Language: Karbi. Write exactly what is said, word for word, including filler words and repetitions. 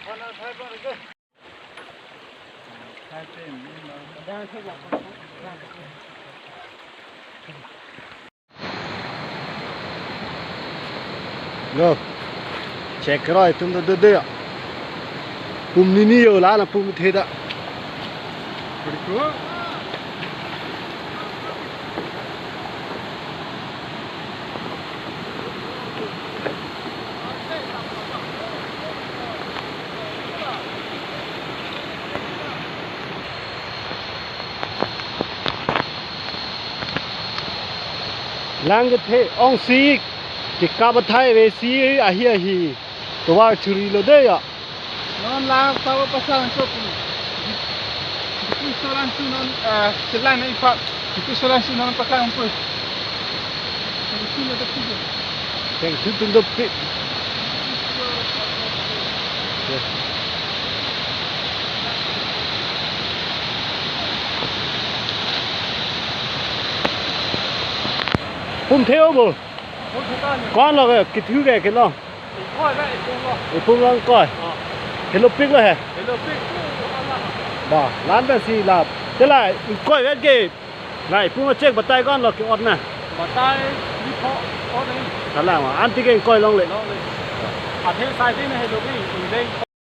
Lo, check roi tum do do do ya. Pum nini yo la na pum the da. Lang kethe ongsi kekap athai ave si ahi ahi. Tovar churi lo de ya. Non lang tawa pasang so pu. Dipi solang si non, eh, selang na ipak. Dipi solang si non pasang pu. Thank you, tun dopi. Pum theo bo. Kon lo ke, kithu ke, ke lo. Ipum long koi. Helopik lo he. Ba, lan ta si lap. Te la, koi vet ke. Nai, ipum check batai kon lo ke ot na. Batai ni pho ot ni. Salang ma, anti ke koi longle. Longle. Athe sai din helopik, indeng.